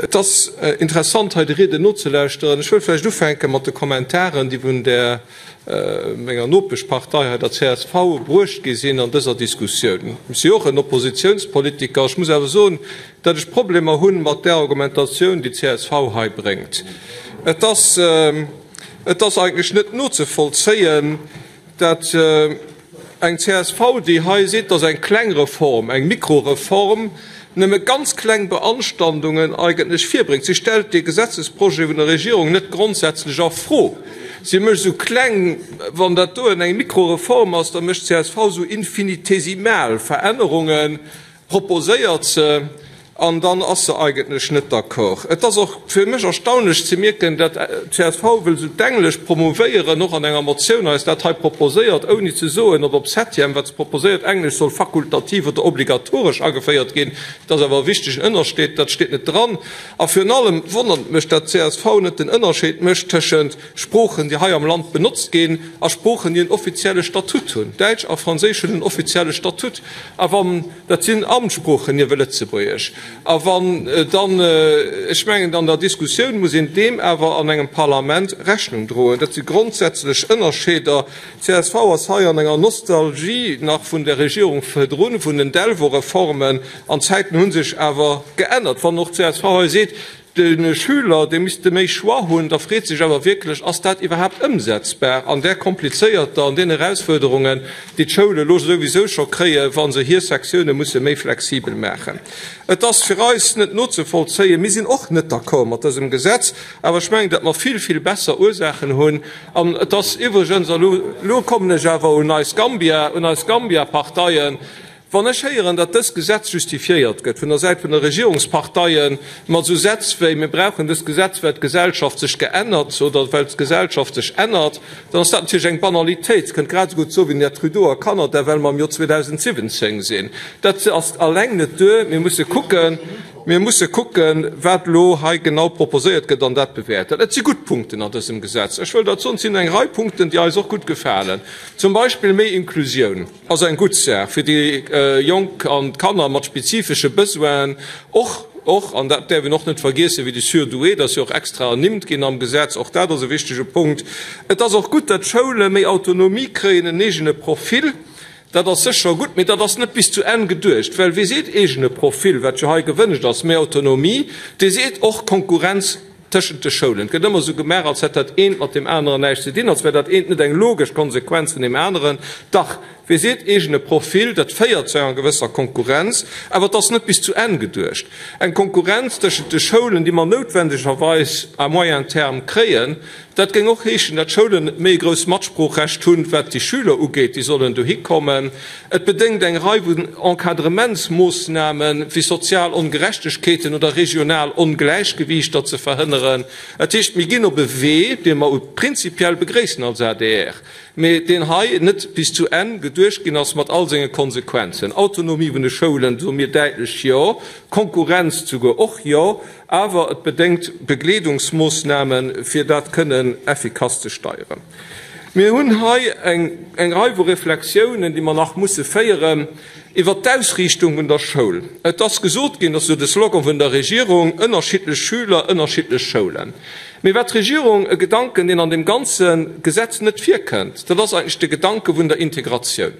Et ass interessant, hei de Rieden nozelauschteren. Ech wëll vläicht ufänke mat de Kommentaren, déi vun där menger Nopeschpartei hei, der csv, bruecht gi sinn an dëser Diskussioun. Ech si och en Oppositionspolitiker. Ech muss awer soen, datt ech Problemer hu mat där Argumentatioun, déi d'CSV hei bréngt. Et ass, et ass eigentlech net nozevollzéien, dat eng csv, déi hei seet, dass eng kleng Reform, eng Mikroreform, nëmme ganz kleng Beanstandungen eigentlech virbréngt. Si stellt dee Gesetzesprojet vun der Regierung net grondsätzlech a Fro. Si mécht esou kleng, wann dat doen eng Mikroreform ass, da mécht csv esou infinitesimal Verännerungen, proposéiert se an dann ass se eigentlech net d'accord. Et ass och fir mech erstaunlech ze mierken, dat csv wëll esou d'Englesch promouvéieren, och an enger Motioun eis dat hei proposéiert, ouni ze soen, ob op Septième, wat se proposéiert, Englesch soll fakultativ oder obligatoresch ageféiert ginn. Dat ass awer e wichtegen Ënnersteed, dat steet net dran. A virun allem wonnert et mech, dat csv net den Ënnerscheed mécht tëschent Sproochen, déi hei am Land benotzt ginn, a Sproochen, déi en offizielle Statut hunn. Däitsch a Franséisch hunn en offizielle Statut. A wann, dat sinn Amtssproochen niewe Lëtzebuergesch, a wann dann, ech mengen, an der Diskussioun muss een deem awer an engem Parlament Rechnung droen. Dat si grondsätzlech Ënnerscheeder. Csv ass hei an enger Nostalgie nach vun der Regierung virdrun, vun den Delvaux-Reformen, an d'Zäiten hu sech awer geännert. Wann och csv hei seet, De Schüler, dee misste méi Choix hunn. Da freet sech awer wierklech, Ass dat iwwerhaapt ëmsetzbar an där komplizéierter, an deenen Erausfuerderungen, déi d'Schoule elo souwisou scho kréien, wa se hir Sektioune musse méi flexibel maachen? Et ass fir eis net nozevollzéien. Mir sinn och net d'accord mat dësem Gesetz, awer ech mengen, datt mer vill, vill besser Ursaachen hunn. An et ass iwwregens, a lo kommen ech awer un eis Gambia, un eis Gambia-Parteien, Wann ech héieren, datt dëst Gesetz justifiéiert gëtt vun der Säit vun de Regierungsparteie mat esou Sätz wéi, Mir brauchen dëst Gesetz, well d'Gesellschaft sech geännert oder well d'Gesellschaft sech ännert, dann ass dat natierlech eng Banalitéit. Kënnt grad esou gutt soen wéi den Här Trudeau a Kanada, well mer am Joer 2017 sinn. Dat ass alleng net duer. Mir musse kucken, mir musse kucken, wat elo hei genau proposéiert gëtt an dat bewäerten. Et si gutt Punkten an dësem Gesetz. Ech wëll dat soen, et sinn eng Rei Punkten, déi eis och gutt gefalen, zum Beispill méi Inklusioun. Ass eng gutt Saach fir déi Jonk an d'Kanner mat spezifesche Besoinen. Och, och, an dat däerf een och net vergiessen, wéi de Surdoué, dat ass jo och extra ernimmt ginn am Gesetz, och dat ass e wichtege Punkt. Et ass och gutt, datt d'Schoule méi Autonomie kréien, en eegene Profil. Dat ass sécher gutt, mee dat ass net bis zu Enn geduecht, well wie seet eegene Profil, wat jo hei gewënscht ass, méi Autonomie, dee seet och Konkurrenz tëschent de Schoulen. Et gëtt ëmmer esou gemaach, als hätt dat eent mat deem aneren näischt ze dinn, als wär dat eent net eng logesch Konsequenz vun deem aneren. Dach, wie seet eegene Profil, dat féiert zu enger gewësser Konkurrenz, awer et ass net bis zu Enn geduecht. Eng Konkurrenz tëschent de Schoulen, déi mer noutwendegerweis à moyen terme kréien, dat géing och heeschen, dat d'Schoulen méi e grousst Matsproochrecht hunn, wat déi Schüler ugeet, déi sollen dohi kommen. Et bedéngt eng Rei vun Encadrementsmoossnamen, fir sozial Ongerechtegkeeten oder regional Ongläichgewiichter ze verhënneren. Dat heescht, mir ginn op e Wee, dee mer prinzipiell begréissen als adr, mee deen hei net bis zu Enn geduecht ginn ass mat all senge Konsequenzen. Autonomie vun de Schoulen, soe mir däitlech Jo, Konkurrenz souguer och Jo, awer et bedéngt Begleedungsmoossnamen, fir dat kënnen effikass ze steieren. Mir hunn hei eng Rei vu Reflexiounen, déi mer nach musse féieren iwwert d'Ausriichtung vun der Schoul. Et ass gesot ginn, dat ass jo de Slogan vun der Regierung, ënnerschiddlech Schüler, ënnerschiddlech Schoulen. Mee wat d'Regierung, e Gedanken, deen an deem ganze Gesetz net virkënnt, dat ass eigentlech de Gedanke vun der Integratioun.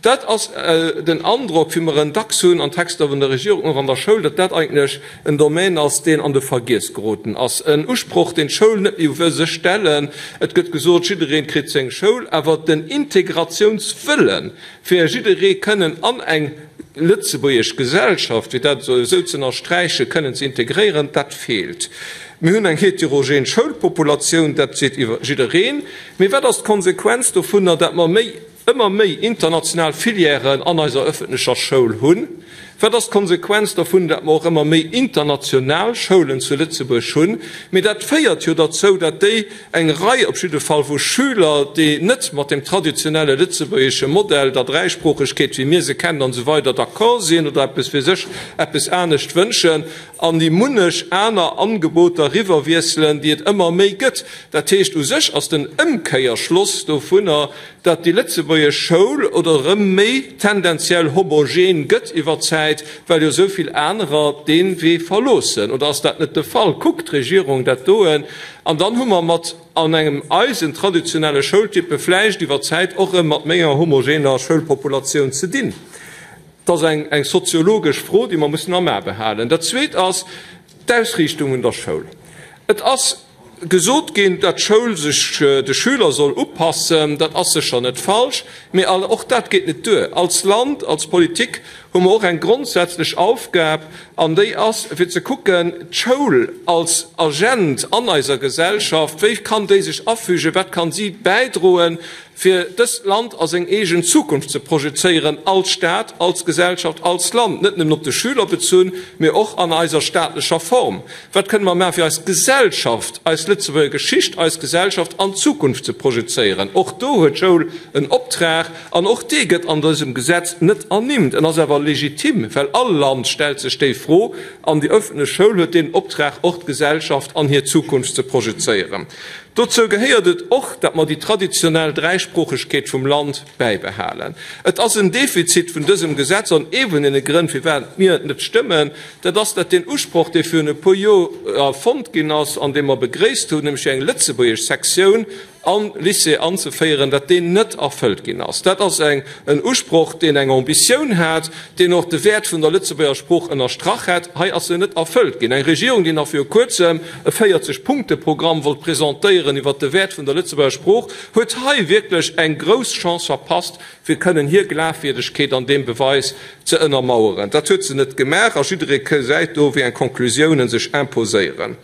Dat ass den Androck, wéi mer en dacks hunn an Texter vun der Regierung, och an der Schoul, datt dat eigentlech en Domän ass, deen an de Vergiess geroden ass, en Usproch, deen d'Schoul net méi wëll sech stellen. Et gëtt gesot, jidderee kritt seng Schoul, awer den Integratiounswëllen, fir jidderee kënnen an eng lëtzebuergesch Gesellschaft, fir dat esou ze ënnersträichen, kënnen ze integréieren, dat feelt. Mir hunn eng heterogen Schoulpopulatioun, dat seet iwwer jiddereen. Mee wat ass d'Konsequenz dovunner, datt mer méi ëmmer méi international Filièren an eiser öffentlecher Schoul hunn? Wat ass d'Konsequenz dovun, datt mer och ëmmer méi international Schoulen zu Lëtzebuerg hunn? Mee dat féiert jo derzou, datt déi eng Rei op jidde Fall vu Schüler, déi net mat dem traditionelle lëtzebuergesche Modell, der Dräisproochegkeet, wéi mir se kennen an esou weider, d'accord sinn oder eppes fir sech eppes anescht wënschen, an déi munnech aner Angeboter eriwwerwiesselen, déi et ëmmer méi gëtt. Dat heescht, u sech ass den Ëmkéierschloss dovunner, datt déi lëtzebuergesch Schoul oder erëm méi tendenziell homogen gëtt iwwer d'Zäit. Zäit, well jo esou vill anerer dee Wee verloossen. Oder ass dat net de Fall? Kuckt d'Regierung dat doen? An dann hu mer mat an engem eisen traditionelle Schoultype vläicht iwwer d'Zäit och erëm mat méi enger homogener Schoulpopulatioun ze dinn. Dat ass eng soziologesch Fro, déi mer mussen am A behalen. Dat Zweet ass d'Ausriichtung un der Schoul. Et ass gesot ginn, datt d'Schoul sech de Schüler soll upassen. Dat ass sécher net falsch, mee och dat geet net duer. Als Land, als Politik hu mer och eng grondsätzlech Aufgab, an déi ass, fir ze kucken, d'Schoul als Agent an eiser Gesellschaft, wéi kann déi sech afügen, wat kann si bäidroen, fir dëst Land a seng eegen Zukunft ze projezéieren, als Staat, als Gesellschaft, als Land, net nëmmen op de Schüler bezunn, mee och an eiser staatlecher Form. Wat kënne mer maachen, fir eis Gesellschaft, eis Lëtzebuerger Geschicht, eis Gesellschaft an d'Zukunft ze projezéieren? Och do huet d'Schoul en Optrag an och dee gëtt an dësem Gesetz net ernimmt. En ass awer legitim, well all Land stellt sech déi Fro an déi ëffentlech Schoul huet deen Optrag, och d'Gesellschaft an hir Zukunft ze projezéieren. Dozou gehéiert et och, datt mer déi traditionell Dräisproochegkeet vum Land bäibehalen. Et ass en Defizit vun dësem Gesetz an ee vun deene Grënn, firwat mir et net stëmmen, dat ass, datt deen Usproch, dee virun e puer Joer fonnt ginn ass an dee mer begréisst hunn, nämlech fir eng lëtzebuergesch Sektioun am Lycée anzeféieren, datt deen net erfëllt ginn ass. Dat ass eng en Usproch, deen eng Ambitioun hat, deen och de Wäert vun der Lëtzebuerger Sprooch ënnerstrach hätt. Hei ass en net erfëllt ginn. Eng Regierung, déi nach viru Kuerzem e 40 Punkte-Programm wollt presentéieren iwwert de Wäert vun der Lëtzebuerger Sprooch, huet hei wierklech eng grouss Chance verpasst, fir kënnen hir Glafwierdegkeet an deem Beweis ze ënnermaueren. Dat huet se net gemaach a jidderee gesäit do, wéi eng Conclusiounen sech imposéieren.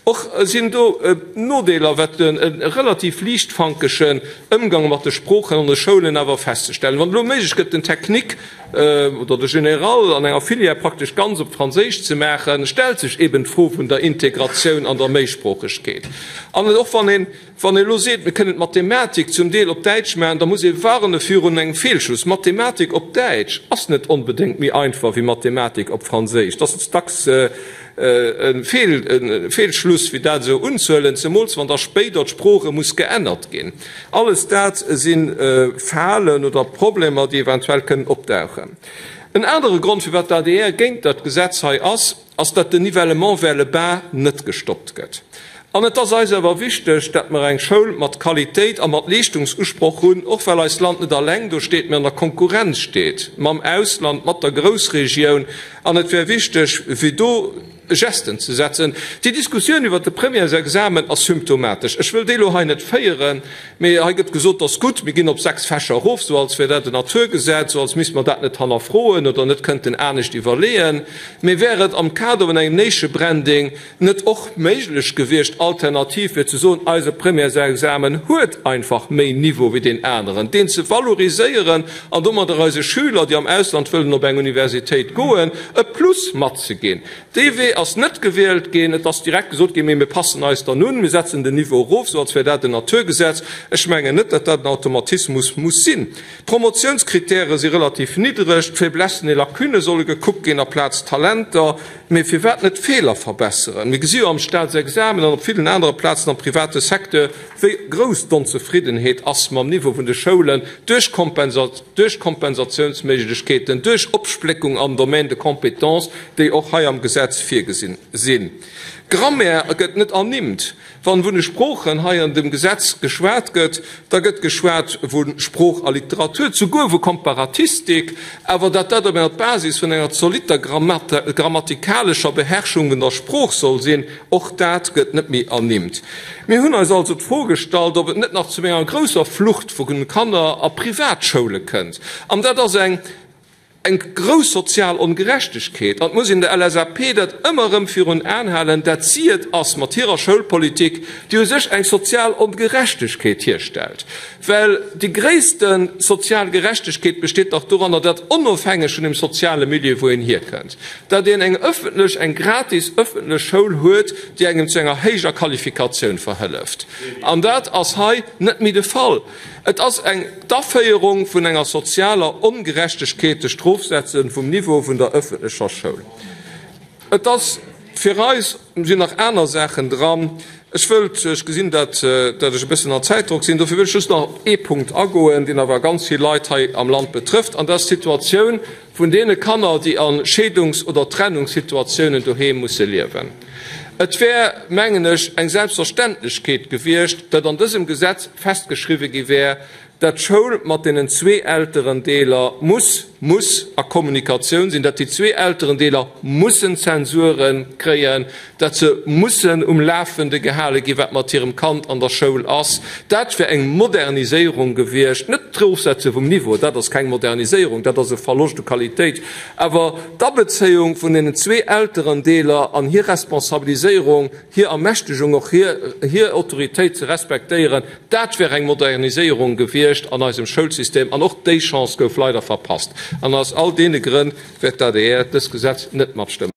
Och sinn do Nodeeler, wat e relativ liichtfankegen Ëmgang mat de Sproochen an de Schoulen awer festzestellen. Wann elo méiglech gëtt, den Technique oder de Général an enger Filière praktesch ganz op Franséisch ze maachen, stellt sech eben d'Fro vun der Integratioun an der Méisproochegkeet. An och wann een Wann ee elo seet, mir kënnen d'Mathematik zum Deel op Däitsch maachen, da muss ee warne virun engem Feelschluss. Mathematik op Däitsch ass net onbedéngt méi einfach wéi Mathematik op Franséisch. Dat ass dacks e Feelschluss, fir dat esou unzehuelen, zemools wann da spéider d'Sprooche muss geännert ginn. Alles dat si Falen oder Problemer, déi eventuell kënnen opdauchen. En anere Grond, firwat d'ADR géint dat Gesetz hei ass, ass, datt den Nivellement vers le bas net gestoppt gëtt. An et ass eis awer wichteg, datt mer eng Schoul mat Qualitéit a mat Leeschtungsusproch hunn, och well eist Land net alleng do steet, mä an der Konkurrenz steet mam Ausland, mat der Groussregioun. An et wär wichteg, fir do Gesten ze setzen. Déi Diskussioun iwwert de Premièresexamen ass symptomatesch. Ech wëll déi elo hei net féieren. Mee hei gëtt gesot, 't ass gutt, mir ginn op 6 Fächer erof, sou als wär dat en Naturgesetz, sou als misste mer dat net hannerfroen oder net kënnten anescht iwwerleeën. Mee wär et am Kader vun engem Nation-Branding net och méiglech gewiescht, alternativ fir ze soen, eise Premièresexamen huet einfach méi Niveau wéi deen aneren, deen ze valoriséieren an domadder eise Schüler, déi am Ausland wëllen op eng Universitéit goen, e Plus matzeginn? Dee Wee ass net gewielt ginn. Et ass direkt gesot ginn, Mee mir passen eis dann un, mir setzen den Niveau erof, sou als wär dat en Naturgesetz. Ech mengen net, datt dat en Automatismus muss sinn. D'Promotiounskritäre si relativ niddreg, d'Faiblesses et Lacunë solle gekuckt ginn aplaz d'Talenter. Mee firwat net d'Feeler verbesseren? Mir gesi jo am Staatsexamen an op villen anere Plazen am private Secteur, wéi grouss d'Onzefriddenheet ass mam Niveau vun de Schoulen duerch Kompensatiounsméiglechkeeten, duerch Opspléckung am Domaine de compétences, déi och hei am Gesetz virgesinn sinn. Grammaire gëtt net ernimmt. Wann vun de Sproochen hei an dem Gesetz geschwat gëtt, da gëtt geschwat vu Sprooch a Literatur, souguer vu Komparatistik, awer datt dat op enger Basis vun enger zolitter grammatikalescher Beherrschung vun der Sprooch soll sinn, och dat gëtt net méi ernimmt. Mir hunn eis also d'Fro gestallt, ob et net nach zu enger grousser Flucht vu Kanner a Privatschoule kënnt. An dat ass eng eng grouss sozial Ongerechtegkeet. An et muss een der LSAP dat ëmmer erëm virun Aen halen, dat si et ass mat hirer Schoulpolitik, déi u sech eng sozial Ongerechtegkeet hierstellt. Well déi gréisste sozial Gerechtegkeet besteet dach doranner, dat onofhängeg vun dem soziale Milieu, wou een hierkënnt, dat een eng ëffentlech, eng gratis ëffentlech Schoul huet, déi engem zu enger héijer Qualifikatioun verhëlleft. An dat ass hei net méi de Fall. Et ass eng d'Aféierung vun enger sozialer Ongerechtegkeet, de Strofsetze vum Niveau vun der ëffentlecher Schoul. Et ass fir eis, sinn nach aner Saachen dran. Ech wëllt, ech gesinn, dat dat ech e bëssen an Zäitdrock sinn, dofir wëll ech just nach op ee Punkt agoen, deen awer ganz vill Leit hei am Land betrëfft, an dat ass d'Situatioun vun deene Kanner, déi a Scheedungs oder Trennungssituatiounen doheem musse liewen. Et wär, mengen ech, eng Selbstverständlechkeet gewiescht, datt an dësem Gesetz festgeschriwwe gi wär, dat d'Schoul mat deenen zwee Elterendeeler muss, muss a Kommunikatioun sinn, dat déi zwee Elterendeeler mussen Zensuren kréien, dat se mussen um Lafende gehale ginn, wat mat hirem Kand an der Schoul ass. Dat wär eng Moderniséierung gewiescht, net d'Erofsetze vum Niveau, dat ass keng Moderniséierung, dat ass e Verloscht u Qualitéit, awer d'Abezéiung vun deenen zwee Elterendeeler an hir Responsabiliséierung, hir Ermächtegung, och hir Autoritéit ze respektéieren, dat wär eng Moderniséierung gewiescht an eisem Schoulsystem. An och déi Chance gouf leider verpasst. An aus all deene Grënn wäert d'ADR dëst Gesetz net matstëmmen.